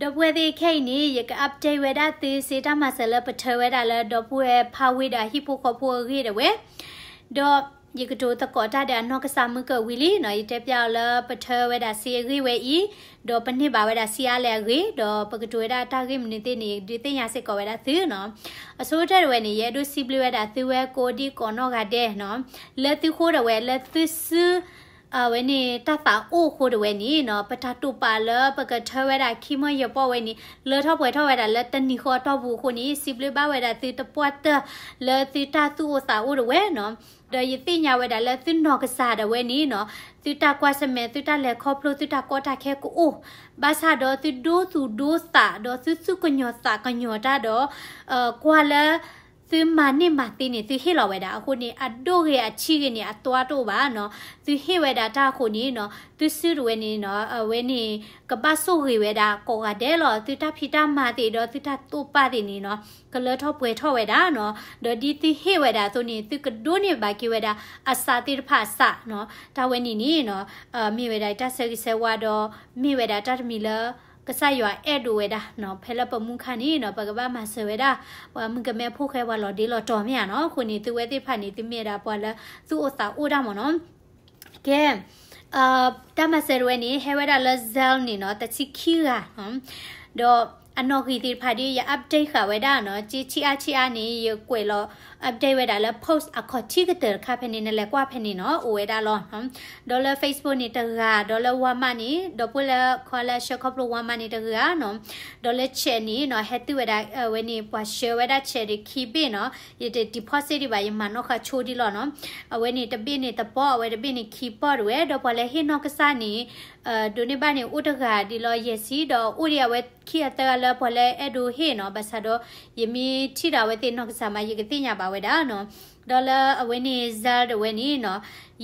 ဒီပုၢ်ဝဲၢ်သ့ၣ်ခဲအံၤန့ၣ် ယက update ဝဲဒၣ်သုစ့တၢ်မၤစၢၤလၢပထၢဝဲဒၣ်လၢဒီပုၢ်ဝဲၢ်ဖါဝ့ဒီးအဟံၣ်ဖိဃီဖိအဂ့ၢ်ဒၣ်ဝဲ, ဒီးယကတိၤသကိးတၢ်ဒီးအနီၢ်ကစၢ်မုၢ်ကဝံၤလံနီၤ, ယတဲပျးအီၤလၢပထၢဝဲဒၣ်စ့အဂ့ၢ်ဝဲအံၤ, ဒီးပန့ၢ်ဘၣ်ဝဲဒၣ်စ့အါလဲၣ်အဂ့ၢ်, ဒီးပကတိၤဝဲဒၣ်တၢ်ဂ့ၢ်မနုၤသ့ၣ်န့ၣ် ဒုးသ့ၣ်ညါစ့ၢ်ကီးဝဲဒၣ်သုနီၤ. အဆိကတၢၢ်ဒၣ်ဝဲန့ၣ် ယအဲၣ်ဒိးစံးဘျုးဝဲဒၣ်သုဝဲကိးဒံကိးနီၢ်ဂၤဒဲးနီၤ, လၢသုဃိဒၣ်ဝဲ လၢသုစု အဝဲန့ၣ် တၢ်သးအိၣ်အဃိဒၣ်ဝဲန့ၣ်နီၤ, ပတၢ်တိာ်ပာ်လၢပကထၢဝဲဒၣ်ခံမီၢ်ယဲၢ်ပီၢ်ဝဲန့ၣ် လၢထီၣ်ပှဲၤထီၣ်ဝဲဒၣ်လၢတနံၤဃီအတီၢ်ပူၤအဃိန့ၣ် စံးဘျုးဘၣ်ဝဲဒၣ်သုတပှၢ်တၢၢ်လၢသုတၢ်သူၣ်အိၣ်သးအိၣ်ဒၣ်ဝဲနီၤ. ဒီးယသ့ၣ်ညါဝဲဒၣ်လၢသုနီၢ်ကစၢ်ဒၣ်ဝဲန့ၣ်နီၤ, သုတၢ်ကွၢ်ဆၢၣ်မဲာ် သုတၢ်လဲၤခီဖျိ သုတၢ်ကီတၢ်ခဲကအိၣ်, ဘၣ်ဆၣ်ဒီးသုဒိသူၣ်ဒိသး ဒီးသုသူၣ်ကညီၤသးကညီၤတၢ်ဒီး ကွၢ်လၢ သုမၤန့ၢ်မၤသ့န့ၣ် သုဟ့ၣ်လီၤဝဲဒၣ်အဃိန့ၣ် အဒိၣ်ဂ့ၤအဆံးဂ့ၤန့ၣ် အသွါတအိၣ်ဘၣ်နီၤ. သုဟ့ၣ်ဝဲဒၣ်တၢ်အဃိန့ၣ်နီၤ, သုစုဒၣ်ဝဲန့ၣ်နီၤ, အဝဲန့ၣ် ကဘၣ်ဆိၣ်ဂ့ၤဝဲဒၣ်ကိးဂၤဒဲးလီၤ. သုတၢ်ဖံးတၢ်မၤသ့ၣ်ဒီးသုတၢ်တိာ်ပာ်သ့ၣ်န့ၣ်နီၤ, ကလၢထီၣ်ပှဲၤထီၣ်ဝဲဒၣ်နီၤ. ဒီးဒ်သုဟ့ၣ်ဝဲဒၣ်အသိးန့ၣ် သုကဒိးန့ၢ်ဘၣ်က့ၤဝဲဒၣ်အစးသ့ၣ်တဖၣ်အစးနီၤ. တၢ်ဝဲန့ၣ်န့ၣ်နီၤ, မ့ၢ်ဝဲဒၣ်တၢ်ဆၢဂ့ၤဆၢဝါဒီး မ့ၢ်ဝဲဒၣ်တၢ်တမံၤလၢ ကစၢ်ယွၤအဲၣ်ဒိးဝဲဒၣ်နီၤ, ဖဲလၢပမူခါန့ၣ်နီၤ ပကဘၣ်မၤစၢၤဝဲဒၣ် ပှၤမုၣ်ကမဲဖိဃဲပှၤလီၤဒ့လီၤတီၤမ့ၢ်ဧါနီၤ. အဃိန့ၣ် သုဝဲသ့ၣ်တဖၣ်န့ၣ် သုမ့ၢ်ဝဲဒၣ်ပှၤလၢသူၣ်အိၣ်သးအိၣ်တၢ်မ့ၢ်နီၤ. ကဲ, တၢ်မၤစၢၤတဝဲန့ၣ် ဟဲဝဲဒၣ်လၢ Zelle န့ၣ်နီၤ, တဆံခံဂၤ, ဒီးအနီၣ်ဂံၢ်သ့ၣ်တဖၣ်ဒီး ယ update ဃာ်ဝဲဒၣ်နီၤ, က့ဆံးအါဆံးအါန့ၣ် ယကွဲးလီၤ update ဝဲဒၣ်လၢ post အခီၣ်ထံးကတၢၢ်တခါဖဲန့ၣ် နလဲၤကွၢ်ဖဲန့ၣ်နီၤ အိၣ်ဝဲဒၣ်လီၤ. ဒီးလၢ Facebook န့ၣ်တဂၤ, ဒီးလၢ Walmart န့ၣ် ဒီပုၢ်ဝဲၢ်လၢခီလၢအဆှၢခီဖျိ Walmart န့ၣ်တဂၤနီၤ. ဒီးလၢ check န့ၣ်နီၤ ဟဲတုၤဝဲဒၣ် အဝဲန့ၣ် ပှၤဆှၢဝဲဒၣ် check ဒံးခံဘ့ၣ်နီၤ, ယတ deposit ဒံးဘၣ် ယမၤနီၣ်ဃာ်ဆိဒံးလီၤနီၤ. အဝဲန့ၣ်တဘ့ၣ်န့ၣ်တပီၢ်, အဝဲတဘ့ၣ်န့ၣ်ခံပီၢ်တဝဲ, ဒီးပှၤလၢဟ့ၣ်နီၢ်ကစၢ်န့ၣ် ဒိးန့ၢ်ဘၣ်န့ၣ် အိၣ်တဂၤဒ်လီၤ ယဲၢ်ဆံ, ဒီးအိၣ်ဒံးအဝဲခံဂၤသၢဂၤလၢပှၤလၢအဲၣ်ဒိးဟ့ၣ်နီၤ, ဘၣ်ဆၣ်ဒီး ယမ့ၢ်ထံၣ်ဒီးအဝဲသ့ၣ်နီၢ်ကစၢ်မး ယကသ့ၣ်ညါဘၣ်ဝဲဒၣ်နီၤ. ဒီးလၢအဝဲန့ၣ် Zelle တဝဲန့ၣ်နီၤ,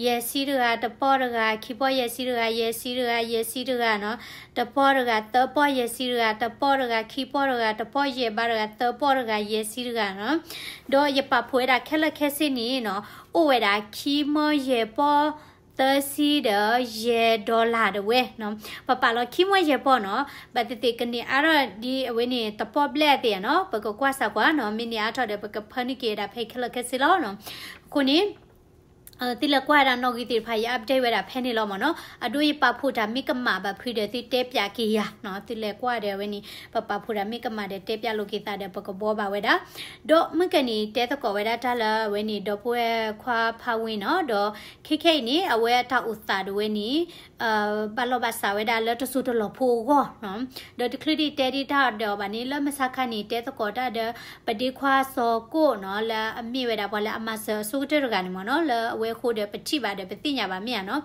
ယဲၢ်ဆံတဂၤ, တပီၢ်တဂၤ, ခံပီၢ်ယဲၢ်ဆံတဂၤ, ယဲၢ်ဆံတဂၤ, ယဲၢ်ဆံတဂၤနီၤ, တပီၢ်တဂၤ, သၢပီၢ်ယဲၢ်ဆံတဂၤ, တပီၢ်တဂၤ, ခံပီၢ်တဂၤ, တပီၢ်ယဲၢ်ဘါတဂၤ, သၢပီၢ်တဂၤ, ယဲၢ်ဆံတဂၤနီၤ. ဒီးယပာ်ဖှိၣ်ဝဲဒၣ်ခဲလၢာ်ခဲဆ့န့ၣ်နီၤ, အိၣ်ဝဲဒၣ်ခံမီၢ်ယဲၢ်ပီၢ် သၢဆံဒီးယဲၢ် dollar တဝဲနီၤ. ပပာ်လီၤခံမီၢ်ယဲၢ်ပီၢ်နီၤ, ဘၣ်သ့ၣ်သ့ၣ်ကန့ၢ်အါထီၣ်ဒ်အဝဲန့ၣ် တပီၢ်ဘျဲၣ်သ့ၣ်ဧါနီၤ, ပကကွၢ်စၢ်ကွၢ်နီၤ, မ့ၢ်န့ၢ်အါထီၣ်ဒီး ပကဖၢနုာ်က့ၤဝဲဒၣ်ဖဲခဲလၢာ်ခဲဆ့လီၤနီၤ. အဃိန့ၣ် သုလဲၤကွၢ်ဝဲဒၣ်နီၣ်ဂံၢ်သ့ၣ်တဖၣ် ယ update ဝဲဒၣ်ဖဲန့ၣ်လီၤမ့ၢ်နီၤ. အဒိ ယပာ်ဖှိၣ်တၢ်မ့ၢ်ကမၣ်ဘၣ်ဖုဒီး သုတဲပၠးက့ၤယၤနီၤ, သုလဲၤကွၢ်ဒီးအဝဲန့ၣ် ပပာ်ဖှိၣ်တၢ်မ့ၢ်ကမၣ်ဒီး တဲပၠးလိာ်က့ၤသးဒီး ပကဘှီဘၣ်ဝဲဒၣ်. ဒီးမုၢ်ကနံၤတဲသကိးဝဲဒၣ်တၢ်လၢအဝဲန့ၣ် ဒီပုၢ်ဝဲၢ်ခွါဖါဝ့နီၤ, ဒီးခဲခဲအံၤန့ၣ် အဝဲအတၢ်အိၣ်သးဒၣ်ဝဲန့ၣ် ဘၣ်လီၢ်ဘၣ်စးဝဲဒၣ်လၢတစိၢ်တလီၢ်ဖိအဂီၢ်နီၤ. ဒီးတချုးဒံးတဲဒံးတၢ်ဒီးအီၤဘၣ်န့ၣ် လၢမုၢ်ဆါခါန့ၣ် တဲသကိးတၢ်ဒီး ပဒ့ခွါစီၤကိၣ်နီၤ, လၢအမ့ၢ်ဝဲဒၣ်ပှၤလၢအမၤစၢၤအဆိကတၢၢ်တဂၤန့ၣ်မ့ၢ်နီၤ, လၢအဝဲအဃိဒီးပထံၣ်ဘၣ်ဒီးပသ့ၣ်ညါဘၣ်မ့ၢ်ဧါနီၤ.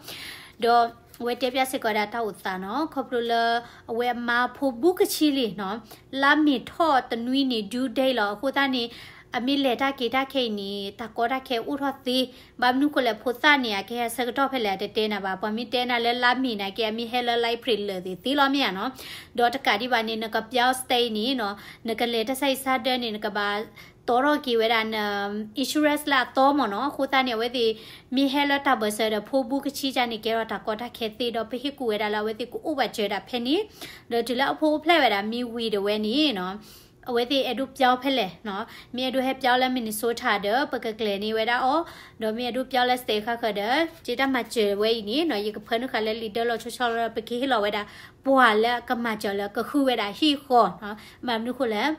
ဒီးအဝဲတဲပၠးစ့ၢ်ကီးဝဲဒၣ်တၢ်အိၣ်သးနီၤ, ခီဖျိလၢ အဝဲအမါဖိဘူးကဆံလံနီၤ, လါမ့ၤထီၣ်တနွံန့ၣ် due date လီၤ. အဃိသတးန့ၣ် အမ့ၢ်လဲၤတၢ်က့ၤတၢ်ခဲအံၤန့ၣ် တၢ်ကီတၢ်ခဲအိၣ်ထီၣ်သ့, ဘၣ်မနုၤဃိလဲၣ် ဖိသၣ်န့ၣ် အကဟဲဆၢကတီၢ်ဖဲလဲၣ် အတတဲနၤဘၣ်. ပှၤမ့ၢ်တဲနၤလၢလါမ့ၤန့ၣ်က့ အမ့ၢ်ဟဲလၢလါအ့ဖြ့ၣ်လၢာ်သ့ၣ်သ့လီၤမ့ၢ်ဧါနီၤ. ဒီးတကးဒံးဘၣ်န့ၣ် နကပျီ state န့ၣ်နီၤ, နကလဲၤတၢ်ဆါဟံၣ်ဆါဒၢန့ၣ် နကဘၣ်တီထီၣ်က့ၤဝဲဒၣ်န insurance လၢအသီမ့ၢ်နီၤ. အဃိသတးန့ၣ် အဝဲသ့ၣ် မ့ၢ်ဟဲလၢတၢ်ဘၢၣ်စၢၤဒီးဖိဘူးကဆံကန့ၣ် ကဲထီၣ်တၢ်ကီတၢ်ခဲသ့, ဒီးပဟ့ၣ်ကူၣ်ဝဲဒၣ်လၢအဝဲသ့ၣ်ကအိၣ်ဘၣ်စၢၤဒၣ်ဖဲန့ၣ်, ဒီးတုၤလၢအဖိအိၣ်ဖျဲၣ်ဝဲဒၣ်မ့ၢ်ဝံၤဒၣ်ဝဲန့ၣ်နီၤ, အဝဲသ့ၣ်အဲၣ်ဒိးပျီဖဲလဲၣ်နီၤ, မ့ၢ်အဲၣ်ဒိးဟဲပျီလၢ Minnesota ဒီး ပကကျဲၤန့ၢ်ဝဲဒၣ်အီၤ, ဒီးမ့ၢ်အဲၣ်ဒိးပျီလၢ state ဃၣ်ဃၣ်ဒီး က့တၢ်မၤစၢၤဝဲအံၤန့ၣ်နီၤ, ယကဖၢနုာ်ဃာ်လၢလံာ်ဒၢလီၤဆီဆီလီၤ, ပကဟ့ၣ်လီၤဝဲဒၣ် ပှၤလၢအကမၤစၢၤလၢကဃုဝဲဒၣ်ဟံၣ်ဃီနီၤ. ဘၣ်မနုၤဃိလဲၣ်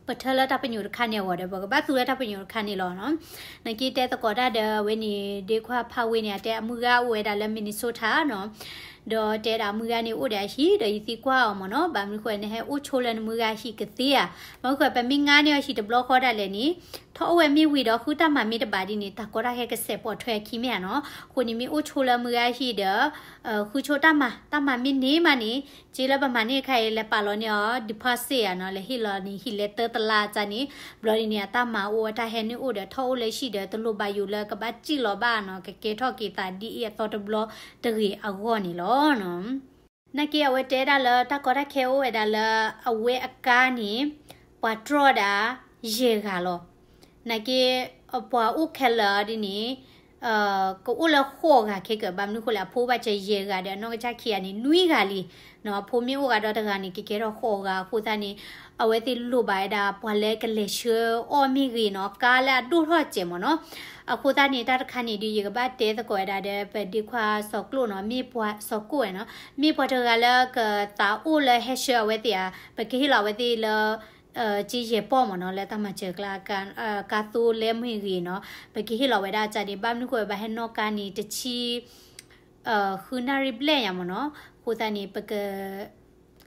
ပထၢလၢတၢ်ပညိၣ်တခါန့ၣ်အဂီၢ်ဒီး ပကဘၣ်သူလၢတၢ်ပညိၣ်တခါန့ၣ်လီၤနီၤ. နာ်က့တဲသကိးတၢ်ဒီးအဝဲန့ၣ် ဒ့ခွါဖးဝ့န့ၣ် အတဲအမုၢ်ဂၤအိၣ်ဝဲဒၣ်လၢ Minnesota နီၤ, ဒီးတဲဒၣ်အမုၢ်ဂၤန့ၣ်အိၣ်ဒီးအဟံၣ်ဒီး ယသံကွၢ်အီၤမ့ၢ်နီၤ, ဘၣ်မနုၤဃိ နဟဲအိၣ်ဆိလၢနမုၢ်ဂၤဟံၣ်ကသ့ဧါ. ဘၣ်မနုၤဃိ ပမ့ၢ်ငါန့ၢ်အီၤဟံၣ်တဘျီဃီဒၣ်လဲာ်န့ၣ် ထီၣ်အိၣ်ဝဲမ့ၢ်ဝံၤဒီး ဃုတၢ်မၤမ့ၢ်တဘၣ်ဒ်န့ၣ် တၢ်ကီတၢ်ခဲကစဲးပိာ်ထွဲအခံမ့ၢ်ဧါနီၤ. အဃိန့ၣ် မ့ၢ်အိၣ်ဆိလၢမုၢ်ဂၤဟံၣ်ဒီး ဃုဆိတၢ်မၤ, တၢ်မၤမ့ၢ်န့ၢ်မးန့ၣ် က့လၢပမၤန့ၢ်အခါအံၤ လဲၤပာ်လီၤန့ၢ်အီၤ deposit ဧါနီၤ, လဲၤဟ့ၣ်လီၤန့ၢ်ဟံၣ်လဲၤတၢတလါအကန့ၣ်, ဘျီဒ်န့ၣ် အတၢ်မၤအိၣ်အတၢ်ဟဲနုာ်အိၣ်ဒီး ထီၣ်အိၣ်လၢဟံၣ်ဒီး တလိၣ်ဘၣ်ယိၣ်လၢကဘၣ်စံၣ်လီၤဘၣ်နီၤ, ကကဲထီၣ်က့ၤသးဒ်အံၤအသီတဘျီတဂ့ၤအဂီၢ်န့ၣ်လီၤ. နာ်က့အဝဲတဲဒၣ်လၢတၢ်ကီတၢ်ခဲအိၣ်ဝဲဒၣ်လၢအဝဲအကါန့ၣ် ပှၤတြီၢ်ဒၣ်ယဲၢ်ဂၤလီၤ. နာ်က့ ပှၤအိၣ်ခဲလၢာ်ဒ်န့ၣ် ကအိၣ်လၢဃိးဂၤခဲကၢၤ ဘၣ်မနုၤဃိလဲၣ် အဖိဘၣ်စၢၤယဲၢ်ဂၤဒီး အနီၢ်ကစၢ်ခံဂၤန့ၣ် နွံဂၤလံ. အဖိမ့ၢ်အိၣ်ဂၤဒီးတဂၤန့ၣ် ကကဲထီၣ်ဃိးဂၤအဃိသတးန့ၣ် အဝဲသ့ၣ်လိၣ်ဘၣ်ဝဲဒၣ် ပှၤလၢကလဲၤဆှၢအီၣ်မ့ၢ်ဂ့ၤနီၤ ကါလၢအဒိၣ်ထီၣ်စဲးမ့ၢ်နီၤ. အဃိသတးန့ၣ် တၢ်တခါန့ၣ်ဒီး ယကဘၣ်တဲသကိးဝဲဒၣ်ဒီး ပဒ့ခွါစီၤကျိၣ်နီၤ မ့ၢ်ပှၤစီၤကျိၣ်ဝဲနီၤ မ့ၢ်ပှၤတဂၤလၢကသးအိၣ်လၢဟဲဆှၢအဝဲသ့ၣ်ဧါ ပကဟ့ၣ်လီၤအဝဲသ့ၣ်လၢ ကယဲၢ်ပီၢ်မ့ၢ်နီၤ လၢတၢ်မၤစၢၤကျါ ကါသိလၢမ့ၢ်ဂ့ၤနီၤ ပကဟ့ၣ်လီၤဝဲဒၣ်ကန့ၣ် ဘၣ်မနုၤဃိဘၣ်ဟဲနီၣ်ကါန့ၣ် တဆံ ဃုနၣ်ရံၣ်ဘျဲၣ်ညါမ့ၢ်နီၤ. အဃိသတးန့ၣ် ပက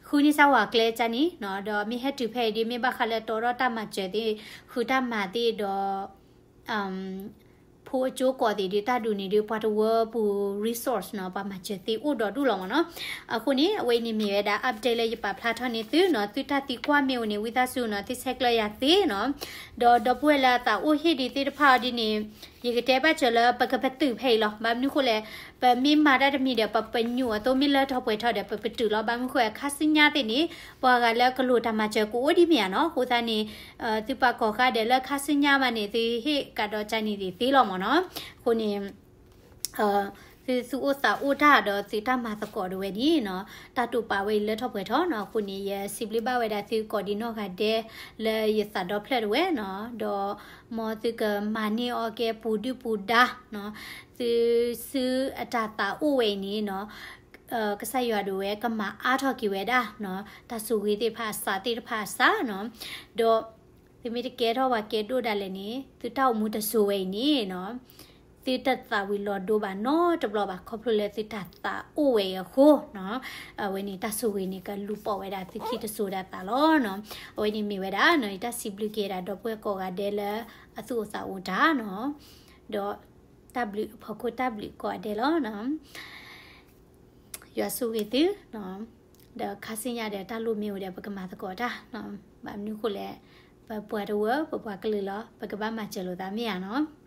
ဃုန့ၢ်စၢ်ဝဲကျဲကန့ၣ်နီၤ ဒီးမ့ၢ်ဟဲတုၤဖဲအံၤဒီး မ့ၢ်ဘၣ်ဃးလၢတီထီၣ်တၢ်မၤစၢၤသ့ၣ် ဃုတၢ်မၤသ့ၣ်ဒီး ဖိအကၠိကိးသ့ၣ်ဒီး တၢ်ဒုးန့ၣ်ဒီး ပှၤတဝၢပူၤ resource နီၤ ပှၤမၤစၢၤသ့အိၣ်ဒီဒူၣ်လီၤမ့ၢ်နီၤ. အဃိန့ၣ် အဝဲအံၤန့ၣ်မ့ၢ်ဝဲဒၣ် update လၢယပာ်ဖျါထီၣ်န့ၢ်သုနီၤ သုတၢ်သံကွၢ်မ့ၢ်အိၣ်န့ၣ် ဝံသးစူၤနီၤ သုဆဲးကျၢယၤသ့နီၤ. ဒီးဒီပုၢ်ဝဲၢ်လၢအသးအိၣ်ဟ့ၣ်ဒံးသ့ၣ်တဖၣ်အီၤဒ်န့ၣ် ယကတဲဘၣ်စၢၤလၢပကပတုာ်ဖဲအံၤလီၤ. ဘၣ်မနုၤဃိလဲၣ် ပမ့ၢ်မၤတၢ်တမံၤဒီး ပပညိၣ်အသိးမ့ၢ်လၢထီၣ်ပှဲၤထီၣ်ဒီး ပပတုာ်လီၤ. ဘၣ်မနုၤဃိ ခါဆူညါသ့ၣ်န့ၣ် ပှၤဂၤလၢကလိၣ်တၢ်မၤစၢၤကအိၣ်ဒ်မ့ၢ်ဧါနီၤ. အဃိသတးန့ၣ် သုပာ်ကီၢ်ဃာ်ဒီးလၢခါဆူညါမးန့ၣ် သုဟ့ၣ်ကဒီးကန့ၣ်သ့ၣ်သ့လီၤမ့ၢ်နီၤ. အဃိန့ၣ် သုသူၣ်အိၣ်သးအိၣ်တၢ်ဒီး သုတၢ်မၤသကိးဒၣ်ဝဲန့ၣ်နီၤ တၢ်တိာ်ပာ်ဝဲအံၤလၢထီၣ်ပှဲၤထီၣ်နီၤ. အဃိန့ၣ် ယစံးဘျုးဘၣ်ဝဲဒၣ်သုကိးဒံးနီၢ်ဂၤဒဲး လၢယသးဒီဖျၢၣ်တဝဲနီၤ ဒီးမ်သုကမၤန့ၢ်အီၤကဲပူၤဒုၣ်ပူၤဒါနီၤ သုစုအတၢ်သးအိၣ်ဝဲအံၤန့ၣ်နီၤ ကစၢ်ယွၤဒၣ်ဝဲကမၤအါထီၣ်က့ၤဝဲဒၣ်နီၤ တၢ်ဆိၣ်ဂ့ၤသ့ၣ်တဖၣ်အစးသ့ၣ်တဖၣ်အစးနီၤ ဒီး သုမ့ၢ်တကဲထီၣ်ပှၤကဲဒိၣ်ဒၣ်လဲာ်န့ၣ် သုတၢ်အိၣ်မူတစိၤဝဲအံၤန့ၣ်နီၤ သုတသးဝံၤလီၤဒိဘၣ်နီတဘျီဘၣ် ခီဖျိလၢသုတၢ်သးအိၣ်ဝဲအံၤအဃိနီၤ အဝဲန့ၣ်တၢ်ဆိၣ်ဂ့ၤန့ၣ် ကလူၤပိာ်ဝဲဒၣ်သုခံတစိၤဒၣ်သးလီၤနီၤ. အဝဲန့ၣ်မ့ၢ်ဝဲဒၣ်နီၤ ယတၢ်စံးဘျုးက့ၤဒၣ်ဒီပုၢ်ဝဲၢ်ကိးဂၤဒဲးလၢအသူၣ်အိၣ်သးအိၣ်တၢ်နီၤ ဒီးတၢ်ဘျုးဖီခိၣ်တၢ်ဘျုးကိးဂၤဒဲးလီၤနီၤ ယွၤဆိၣ်ဂ့ၤသုနီၤ ဒီးခါဆူညါဒီးတၢ်လိၣ်မ့ၢ်အိၣ်ဒီး ပကမၤသကိးတၢ်နီၤ ဘၣ်မနုၤဃိလဲၣ် ပပှၤတဝၢ ပပှၤကလုာ်လီၤ ပကဘၣ်မၤစၢၤလိာ်သးမ့ၢ်ဧါနီၤ